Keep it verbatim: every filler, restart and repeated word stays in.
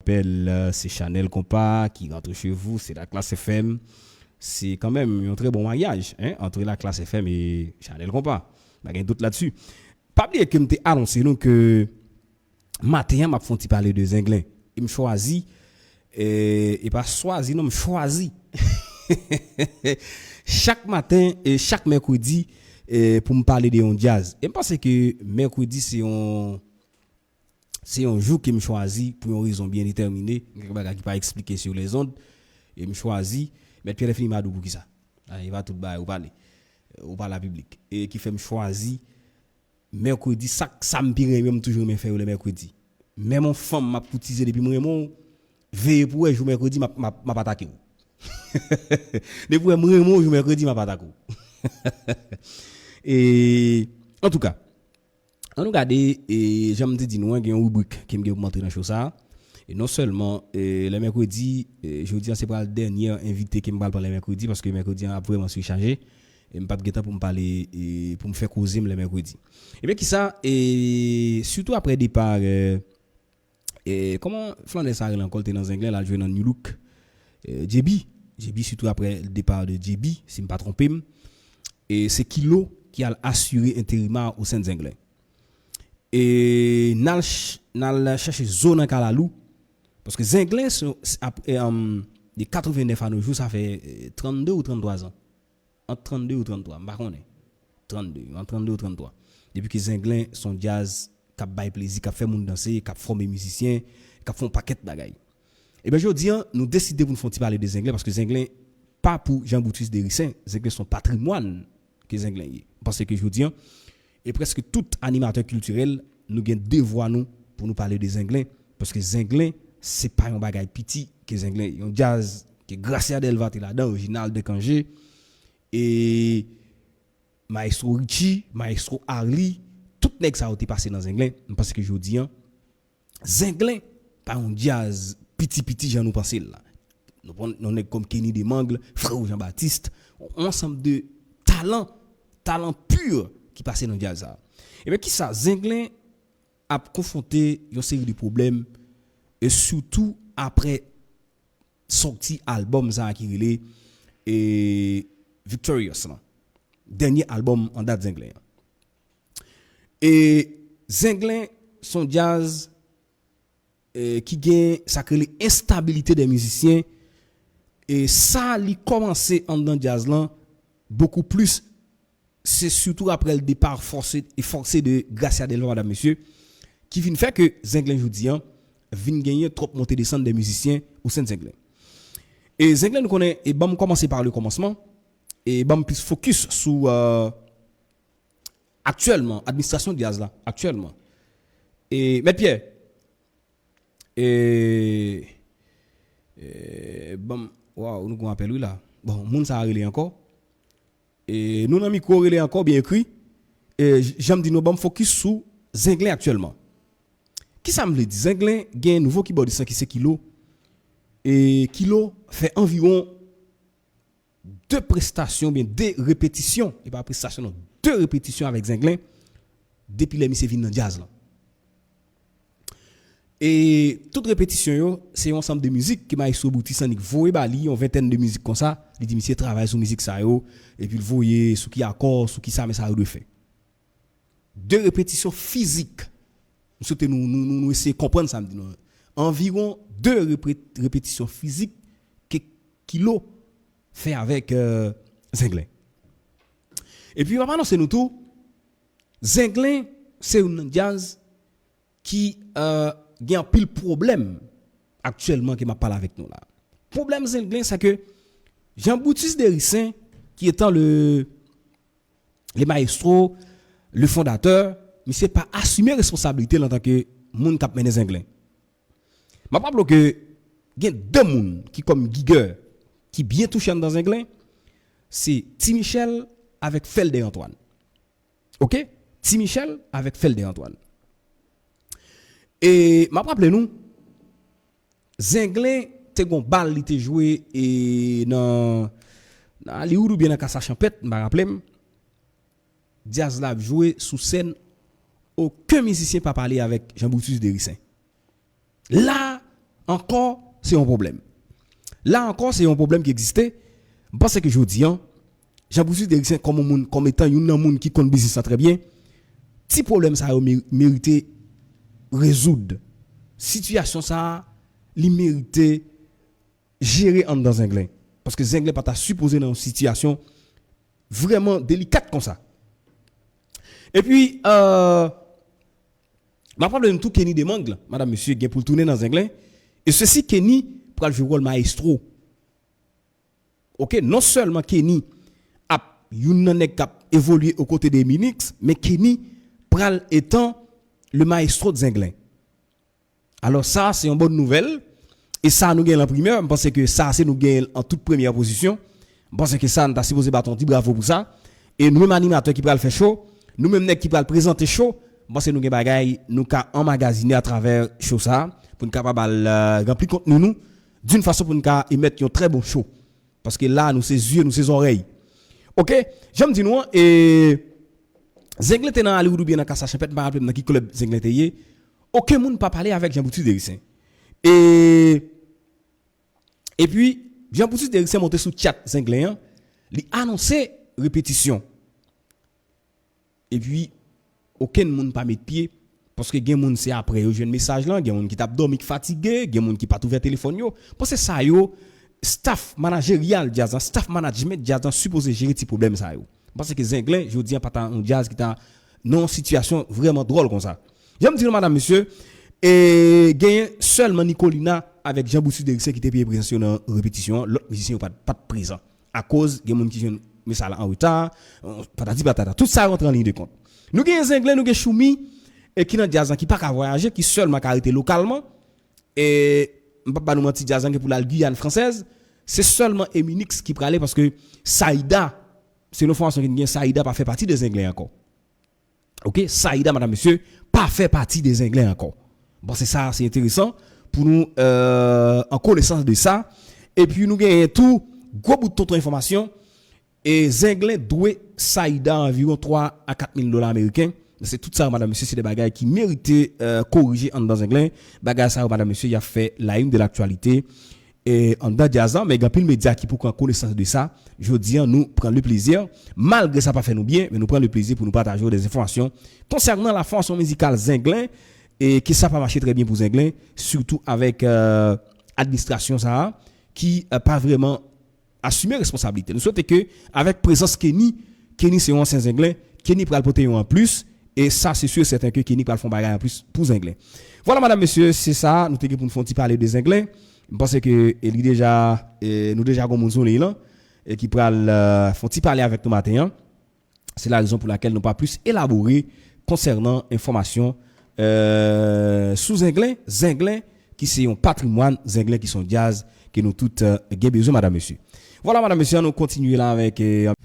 Pèl, se Chanèl Konpa ki rantre chez vous, se Laklass F M. Se kanmenm yon trè bon maryaj, hein, entre Laklass F M et Chanèl Konpa. Pa gen dout la-dessus. Pa bliye ke m te anonse nou ke maten an, m ap fè yon ti pale de Zenglen. E m chwazi, e, e pa swazi, non, m chwazi. Chak maten, e chak mèkredi, e, pou m pale de yon djaz. E m panse ke mèkredi, se yon, se yon jou ke m chwazi pou yon rezon byen detèmine. Gen kèk bagay ki pa eksplike sur les ondes. E m chwazi, Mèt Pierre Fini Madou, poukisa? A, e pa tout bagay ou pale. Ou pale a piblik. E ki fè m chwazi mèkredi, sa, sa m pi renmen, m toujou renmen fè yo lè mèkredi. Menm yon fanm m ap koutize depi m renmen w, veye pou wè jou mèkredi, m ap, m ap, m ap atake w. Depi w wè m renmen w, jou mèkredi, m ap atake w. E, antouka, ann nou gade, e, jan m te di nou an, gen yon ribrik ke m gen pou m antre nan show sa a. E non sèlman, e, lè mèkredi, e, jodi an se pral dènye envite ke m pral pran lè mèkredi, paske mèkredi an ap vrèman sichaje. E m p ap gen tan pou m pale, e, pou m fè koze m lè mèkredi. Ebyen, kisa, e, sitou aprè depa, e, e, kòman flannè sa rele ankò, l te nan Zenglen, l al jwe nan Nu Look, e, J B. J B, sitou aprè depa de J B, si m pa twonpe m, e se Kilo ki al asire enterima o sen de Zenglen. E n al ch-, n al chache zo nan kalalou, paske Zenglen, se, se ap-, e, anm, de katrevennèf a no jou, sa fè, e, trannde ou tranntwa zan. Ant trannde ou tranntwa, m pa konnen. Trannde, ant trannde ou tranntwa. Depi ke Zenglen se yon djaz k ap bay plezi, k ap fè moun danse, k ap fòme mizisyen, k ap fè yon pakèt bagay. Ebyen, jodi an, nou deside pou n fè yon ti pale de Zenglen, paske Zenglen pa pou Jean Brutus Dericin, Zenglen se yon patrimwàn ke Zenglen ye. M panse ke jodi an, e prèske tout animatè kiltirèl, nou gen devwa nou pou nou pale de Zenglen, paske Zenglen, se pa yon bagay piti ke Zenglen ye. Yon djaz ke Gracia Delva te ladan, Reginald Descangé, e Maestro Richie, Maestro Arly, tout nèg sa yo te pase nan Zenglen. M panse ke jodi an, Zenglen pa yon djaz piti piti jan nou panse l la. Nou pran yon nèg kòm Kenny Demangle, Freo Jean Baptiste, yon ansanm de talan, talan pur ki pase nan djaz sa. Ebyen, kisa? Zenglen ap konfwonte yon seri de pwoblèm, e sitou aprè sòti albòm sa a ki rele, e, Victorious lan. Dènye albòm an dat Zenglen an. E Zenglen se yon djaz, e, ki gen sa k rele enstabilite dè mizisyen. E sa li kòmanse anndan djaz lan bokou plis, se sitou aprè l depa fòse e fòse de Gracia Delva, madam, mesye, ki vin fè ke Zenglen jodi an vin genyen twòp monte desann de mizisyen o sen de Zenglen. E Zenglen, nou konnen, e ban m kòmanse pa le kòmansman, e ban m plis fokis sou, e, aktyèlman, administrasyon djaz la, aktyèlman. E, Mèt Pyè, e, e, ban m, waw, nou gon apèl wi la. Bon, moun sa a rele ankò. E, nou nan mikwo, rele ankò, byen ekri. E, j-, jan m di nou, ban m fokis sou Zenglen aktyèlman. Kisa m vle di? Zenglen gen nouvo kibòdis lan ki se Kilo. E Kilo fè anviwon de prestasyon, oubyen de repetisyon, e pa prestasyon non, de repetisyon avèk Zenglen depi lè misye vin nan djaz lan. E tout repetisyon yo, se yon ansanm de mizik ke Maestro Brutus Annick voye ba li, yon ventèn de mizik konsa. Li di misye travay sou mizik sa yo, epi l voye sou ki akò, sou ki sa men sa yo dwe fè. De repetisyon fizik. M swete nou, nou, nou, nou eseye konprann sa m di nou an. Anviwon de repre-, repetisyon fizik ke Kilo fè avèk, e, Zenglen. Epi, m ap anonse nou tou, Zenglen se youn nan djaz ki, e, gen anpil pwoblèm aktyèlman ke m ap pale avèk nou la. Pwoblèm Zenglen, se ke Jean Brutus Dericin, ki etan le, le maestro, le fondatè, misye pa asime responsablite l antanke moun k ap mennen Zenglen. M ap raple w ke gen de moun ki kòm gigè, ki byen touche anndan Zenglen, se Ti Michèl avèk Felder Antoine. Oke? Ti Michèl avèk Felder Antoine. E m ap raple nou, Zenglen te gon bal li te jwe e nan, nan Hollywood oubyen nan Kasa Chanpèt, m pa raple m. Djaz la ap jwe sou sèn, okenn mizisyen pa pale avèk Jean Brutus Dericin. La, Ankò, se yon pwoblèm. La ankò, se yon pwoblèm ki egziste. M panse ke jodi an, Jean Brutus Derricien, kòm yon moun, kòm etan youn nan moun ki konn biznis la trè byen, ti pwoblèm sa yo me- merite rezoud. Sitiyasyon sa a, li merite jere anndan Zenglen. Paske Zenglen pa ta sipoze nan yon sitiyasyon vrèman delikat konsa. Epi, euh, m ap raple nou tou Kenny Demangles, madanm mesye, gen pou l tounen nan Zenglen. E sesi Kenny pral jwe wòl mayestwo. Oke, non sèlman Kenny ap youn nan nèg k ap evolye o kote de Eminix, men Kenny pral etan le maestro de Zenglen. Alò sa, se yon bòn nouvèl. E sa, nou gen l an primè. M panse ke sa, se nou gen l an tout premyè pozisyon. M panse ke sa, nou ta sipoze bat yon ti bravo pou sa. E nou menm animatè ki pral fè cho, nou menm nèg ki pral prezante cho, m panse nou gen bagay nou ka anmagazine atravè cho sa, pou n kapab al euh, ranpli kontni nou, d'une façon pou n ka emèt yon trè bon cho. Paske la, nou se zye, nou se zòrèy. Oke, jan m di nou an, e, Zenglen te nan Hollywood oubyen nan Kasa Chanpèt, m pa raple m nan ki klèb Zenglen te ye. Okenn moun pa pale avèk Jean Brutus Derricien. E, epi, Jean Brutus Derricien monte sou tchat Zenglen an, li anonse repetisyon. Epi, okenn moun pa met pye, paske gen moun se apre yo jwenn mesaj lan, gen moun ki t ap dòmi, ki fatige, gen moun ki pa t ouvè telefòn yo. Panse sa yo, staff manajeryal djaz lan, staff management djaz lan sipoze jere ti pwoblèm sa yo. M panse ke Zenglen, jodi an, pa ta yon djaz ki ta nan yon sitiyasyon vrèman dwòl konsa. Jan m di nou, madanm, mesye, e genyen sèlman Nicolina avèk Jean Brutus Derricien ki te peye prezans yo nan repetisyon an, lòt mizisyen yo pa t, pa t prezan. Akoz gen moun ki jwenn mesaj la an reta, patati patata. Tout sa yo rantre an liy de kont. Nou gen Zenglen, nou gen Choumi, e ki nan djaz lan, ki pa ka vwayaje, ki sèlman ka rete lokalman. E m p ap ba nou manti, djaz lan gen pou l al Giyàn fransèz. Se sèlman Eminix ki prale, paske Saïda, selon enfòmasyon ki n gen, Saïda pa fè pati de Zenglen ankò. Oke, Saïda, madanm, mesye, pa fè pati de Zenglen ankò. Bon, se sa, se enteresan pou nou euh, an konesans de sa. Epi nou genyen tou gwo bout tonton enfòmasyon. E Zenglen dwe Saïda anviwon twa a kat mil dola ameriken. Se tout sa yo, madanm, mesye, se de bagay ki merite euh, korije anndan Zenglen. Bagay sa yo, madanm, mesye, y ap fè la une de l'actualité. E anndan djaz lan, men gen anpil medya ki poko an konesans de sa. Jodi an, nou pran le plezi, malgre sa pa fè nou byen, men nou pran le plezi pou nou pataje w de enfòmasyon konsènan la fòmasyon mizikal Zenglen, e ke sa pa mache trè byen pou Zenglen, sitou avèk euh, administrasyon sa a, ki euh, pa vrèman asime responsablite. Nou swete ke avèk prezans Kenny, Kenny se yon ansyen Zenglen, Kenny pral pote yon anplis, e sa se si e sèten ke Kenny pral fè yon bagay anplis pou Zenglen. Vwala, madanm, mesye, se sa, nou te gen pou n fè yon ti pale de Zenglen. M panse ke e li deja, e nou deja gon moun sou liy lan, e ki pral euh, fè yon ti pale avèk nou maten an. Se la rezon pou lakèl nou pa plis elabore konsènan enfòmasyon euh, sou Zenglen, Zenglen ki se yon patrimwàn, Zenglen ki se yon djaz ke nou tout euh, gen bezwen, madanm, mesye. Vwala, madanm, mesye, an nou kontinye la avèk euh,